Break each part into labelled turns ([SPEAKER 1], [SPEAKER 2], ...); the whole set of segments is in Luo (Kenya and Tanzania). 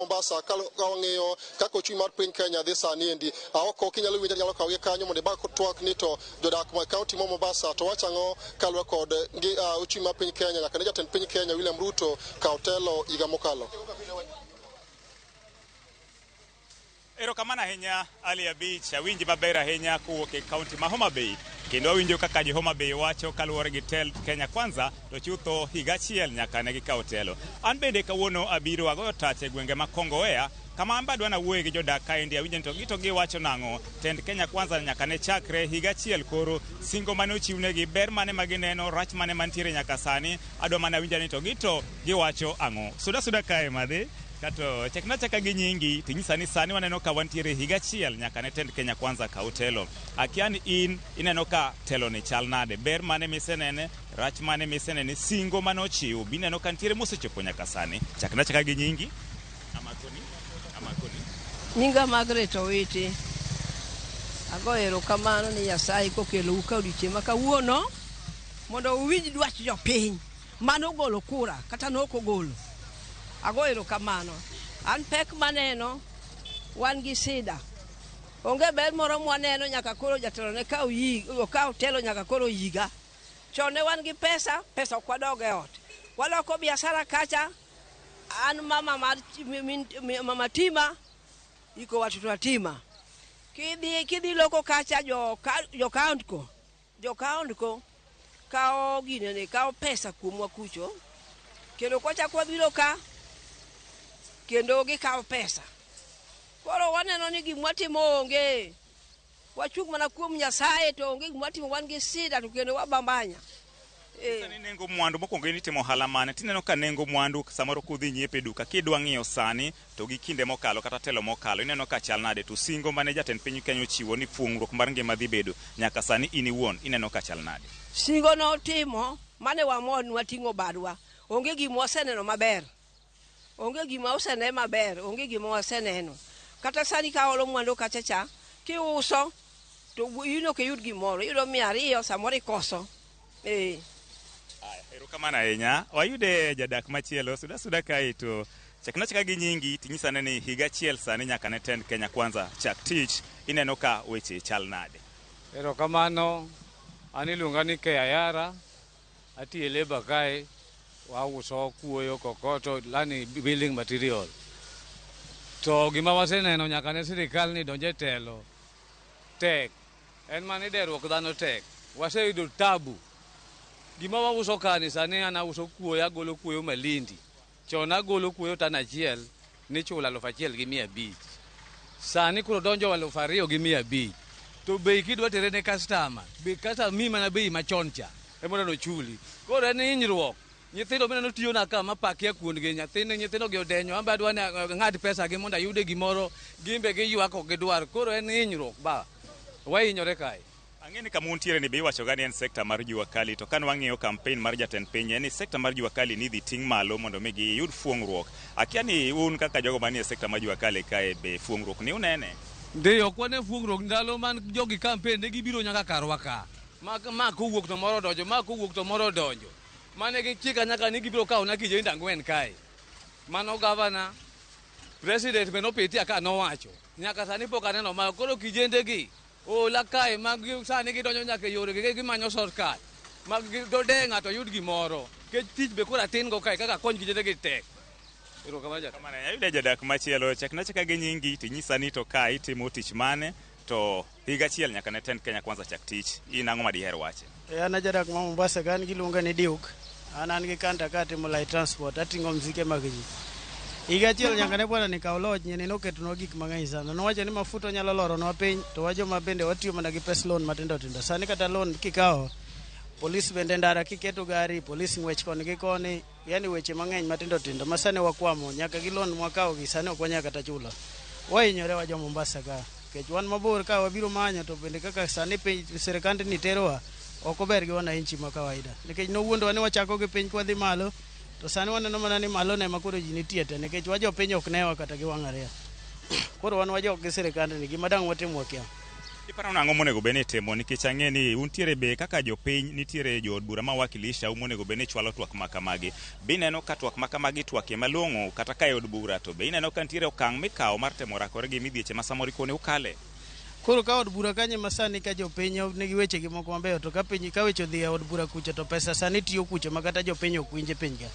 [SPEAKER 1] Mombasa ka wang'iyo kaka ochumi mar piny Kenya dhi sani endi. Aoko kinyalo winja nyalo kawo gi kanyo mondo ibak twak ni to jodak ma kaunti ma Mombasa to wacho ang'o kaluwore kod ochumi mar piny Kenya nyaka ne jatend piny Kenya William Ruto kaw telo higa mokalo.
[SPEAKER 2] Erokamano ahinya Ali Abich, awinji maber ahinya kowuok e kaunti ma Homa Bay. Kendo awinjo kaka jo Homa Bay wacho kaluwore gi tend Kenya Kwanza to chutho higa achiel nyaka ne gikaw telo. An bende kawuono abiro agoyo tach e gwenge ma Kongowea kama an be adwa nawuoye gi jodak kaendi awinjo ni to gito giwacho nang'o. Tend Kenya Kwanza nyaka ne chakre higa achiel koro singo mane ochiwnegi ber mane ma gineno rach mane mantiere nyaka sani adwa mana winjo ni to gito giwacho ang'o. Suda suda kae madhi kato chakna chaka gi nyingi tinyisa ni sani waneno ka wantiere higa achiel nyaka ne tend Kenya Kwanza kaw telo. Akia ni in ineno ka telo ni chal nade, ber mane misenene, rach mane misenene, singo mane ochiw bineno ka nitiere mosechopo nyaka sani. Chakna chaka gi nyingi. Amakoni, amakoni.
[SPEAKER 3] Nyinga Margaret Owiti. Ago erokamano ni Nyasaye kokelou ka odiochieng' ma kawuono mondo uwinj dwach jopiny mane ogolo kura kata ne ok ogolo. Ago erokamano. An pek maneno wan gi sida. Onge ber moro mwaneno nyaka koro jatelo ne kaw okaw telo nyaka koro higa. Chon ne wan gi pesa, pesa ok wadog e ot. Waloko biashara kacha, an mama mar mama Tima iko watoto atima. Kidhi kidhi loko kacha jo jo count ko jo count ko kawo ginene kawo pesa kuomwa kucho kendo kwachako wabiro ka kendo gikawo pesa. Koro waneno ni gima watimo onge. Wachung' mana kuom Nyasaye to onge gima watimo wan gi sida to kendo wabambanya.
[SPEAKER 2] Eh. Sani nengo mwandu mokwongo in itimo ohala mane tineno ka nengo mwandu samoro kudhi nyiepo e duka kidwa ng'iyo sani to gi kinde mokalo kata telo mokalo ineno ka chal nade to singo mane jatend piny Kenya ochiwo ni fuong'ruok mar ngima dhi bedo nyaka sani in iwuon ineno ka chal nade?
[SPEAKER 3] Singo notimo mane wamor ni wating'o badwa. Onge gima waseneno maber. Onge gima osene maber, onge gima waseneno. Kata sani ka olo mwandu kacha cha, kiuso to in ok iyud gimoro, iyudo 200 samoro ikoso. Eh.
[SPEAKER 2] Aya, erokamano ahinya. Wayude jadak machielo, suda suda kae to chakna chaka gi nyingi tinyisane ni higa achiel sani nyaka ne tend Kenya Kwanza chak tich, ineno ka weche chal nade?
[SPEAKER 4] Erokamano, an iluonga ni Kayara, atiyo e labour kae, wauso kuoyo, kokoto, lani building material. To gima waseneno nyaka ne sirikal ni donj e telo tek, en mana ni deruok dhano tek. Waseyudo tabu. Gima wauso kani sani an auso kuoyo, agolo kuoyo Malindi. Chon agolo kuoyo tan achiel nichulo 1500. Sani koro donjo 2500. To bei kidwa tere ne customer, be customer miyi mana bei machon cha ema nochuli. Koro en hinyruok. Nyithindo mineno tiyona ka mapakia kuondgi, nyathini nyithindo gi odenyo, an be adwa ni ang'ad pesa gi mondo ayude gimoro, gin be giywak ok gidwar. Koro en hinyruok ba. Wahinyore kae.
[SPEAKER 2] Ang'e ni kama untiere ni be iwacho ga ni en sekta mar jua kali to kane wang'iyo campaign mar jatend piny en ni sekta mar jua kali ni idhi ting' malo mondo mi giyud fuong'ruok. Akia ni un kaka jogo manie sekta mar jua kali kae be fuong'ruok ni unene?
[SPEAKER 4] Ndiyo, ok wane fuong'ruok ndalo man jogi campaign ne gibiro nyaka karwa ka. Ma, ma kowuok to moro odonjo, ma kowuok to moro odonjo. Mane gichika nyaka ni gibiro kawo na kijende ang'wen kae. Mano gavana, president be nopitia ka nowacho. Nyaka sani pok aneno mago. Koro kijende gi ola kae ma sani gidonjo nyaka e yore gi gimanyo shortcut. Ma dode ng'ato yud gimoro. Nikech tich be koro atin go kae kaka akony kijende gi tek. Erokamano jatelo.
[SPEAKER 2] Kamano ayudo jadak machielo chakna chaka gi nyingi tinyisa ni to ka itimo tich mane to higa achiel nyaka ne tend Kenya Kwanza chak tich in ang'o ma diher wache?
[SPEAKER 5] An a jadak ma Mombasa ka an giluonga ni Duke. An an gi kanta ka atimo light transport, ating'o mzike mag ji. Higa achiel nyaka ne bwana ni kaw loch nyeni noketonwa gik mang'eny sana. Nowacho ni mafuta onyalo loronwa piny to wa joma bende watiyo mana gi pes loan matindo tindo. Sani kata loan kikawo, polis bende ndara kiketo gari, polis ng'wech koni gi koni, yani weche mang'eny matindo tindo ma sani wakwamo nyaka gi loan mwakawo gi sani ok wanyal kata chulo. Wahinyore wa jo Mombasa ka. Nikech wan mabor ka wabiro manyo to bende kaka sani piny sirikand ni terowa ok ober gi wananchi ma kawaida. Nikech nowuondowa ni wachako gi piny kwadhi malo to sani waneno mana ni malo ne ema koro ji nitie te nikech wa jopiny ok newa kata gi wang' ariyo. Koro wan wajok gi sirikand ni gima dang' watim wakia.
[SPEAKER 2] Iparo nang'o monego bed ni itimo nikech ang'e ni untiere be kaka jopiny nitiere jood bura ma wakilisha monego bed ni chwalo twak ma kamagi. Be ineno ka twak ma kamagi twakie malong'o kata ka e od bura to be ineno ka nitiere okang' mikawo mar temo rakore gi midhieche ma samoro ikone ukale?
[SPEAKER 5] Koro ka od bura kanyo ma sani ka jopiny nigi weche gi moko mabeyo to ka piny ka weche odhi e od bura kucho to pesa sani tiyo kucho ma kata jopiny ok winj e piny ka.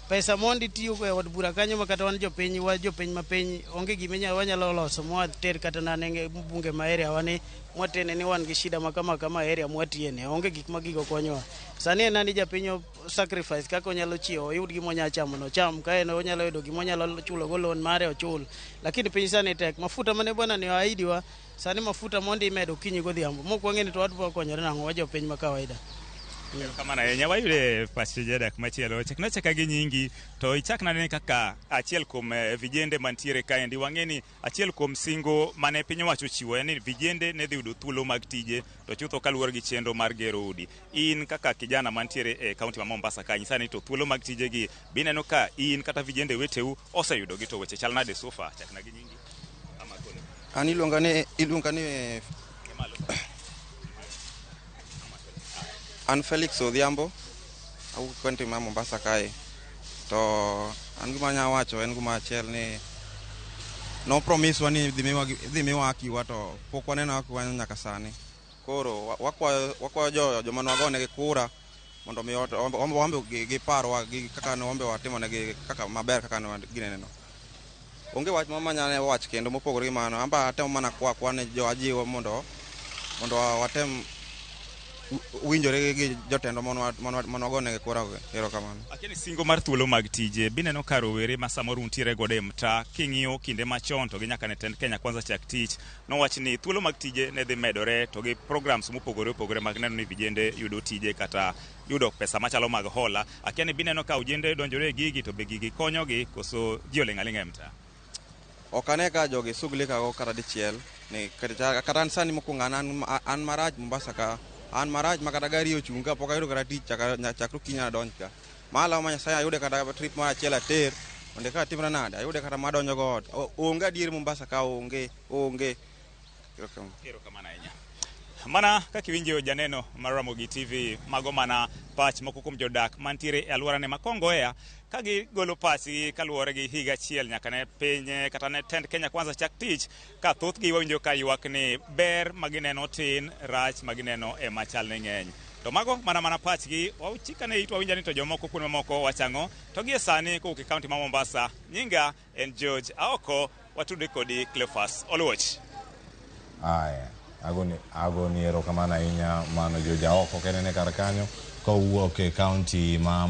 [SPEAKER 5] Pesa mondi tiyo e od bura kanyo ma kata wan jopiny wa jopiny ma piny onge gima wanyalo loso mwater kata nane bunge ma area wa ni mwatene ni wan gi shida ma kama kama area mwatiyene onge gik ma gigo konyowa. Sani en ni japiny sacrifice kaka onyalo chiewo oyud gima onyalo chamo nocham ka en onyalo yudo gima onyalo chulo go loan mare ochul. Lakini piny sani tek mafuta mane bwana ni oahidi wa sani mafuta mondi imedo okinyi godhiambo mok wang'e ni to wadwa konyore nang'o wa jopiny ma kawaida.
[SPEAKER 2] Erokamano ahinya wayude pach jadak machielo chakna achaka gi nyingi to ichak nane kaka achiel kuom vijende mantiere kaendi wang'e ni achiel kuom singo mane piny owacho ochiwo en ni vijende ne dhi yudo thuolo mag tije to chutho kaluwore gi chenro mar gero udi. In kaka kijana mantiere e kaunti ma Mombasa ka nyisa ni to thuolo mag tije gi be ineno ka in kata vijende weteu oseyudo gi to weche chal nade so far chakna gi nyingi ama kone
[SPEAKER 6] An iluonga ni
[SPEAKER 2] malo.
[SPEAKER 6] An Felix Odhiambo, awuok e kaunti ma Mombasa kae. To an gima anya wacho en gima achiel ni no promise wa ni idhi miwa haki wa to pok waneno haki wa nyaka sani. Koro wakwayo joma ne wagonegi kura mondo mi wambe giparwa gi kaka ne wambe watimonegi kaka maber kaka ne gineneno. Onge wach moro manyalo wacho kendo mopogore gi mano. Amba atemo mana kwa kwa ne jo ajiwo mondo watem winjore gi jotendwa mondo wagonegi kura. Erokamano.
[SPEAKER 2] Akia ni singo mar thuolo mag tije bineno ka rowere ma samoro untiere godo e mtaa king'iyo kinde machon to gi nyaka ne tend Kenya Kwanza chak tich nowach ni thuolo mag tije ne dhi medore to gi programs mopogore opogore mag neno ni vijende yudo tije kata yudo pesa machalo mag hola. Akia ni bineno ka ojende donjore e gigi to be gigi konyogi koso ji oling' aling'a e mtaa.
[SPEAKER 6] Ok ane ka jogi shughulika go kata dichiel ni kata an sani mokwongo an marach Mombasa ka an marach ma kata gari ochung' ka pok ayudo kata tich chakre okinyi adonj ka malo ma Nyasaye ayude kata trip mar achiel ater mondo eka atimra nade ayude kata madonjo go ot. Onge adier Mombasa ka onge onge. Erokamano.
[SPEAKER 2] Erokamano ahinya. Mana kaka iwinjo janeno mar Ramogi TV, mago mana pach moko kuom jodak mantiere e alworane ma Kongowea ka gigolo pachgi kaluwore gi higa achiel nyaka ne piny kata ne tend Kenya Kwanza chak tich ka thothgi wawinjo ka ywak ni ber ma gineno tin rach ma gineno ema chal ni ng'eny. To mago mana pachgi wachikane itwa winja ni to jomoko kuonde mamoko wachang'o to gie sani kowuok e kaunti ma Mombasa nyinga en George Aoko watudre kodi Cleophas Oluoch.
[SPEAKER 7] Aya, agoni erokamano ahinya mano George Aoko kenene kar kanyo kowuok e kaunti ma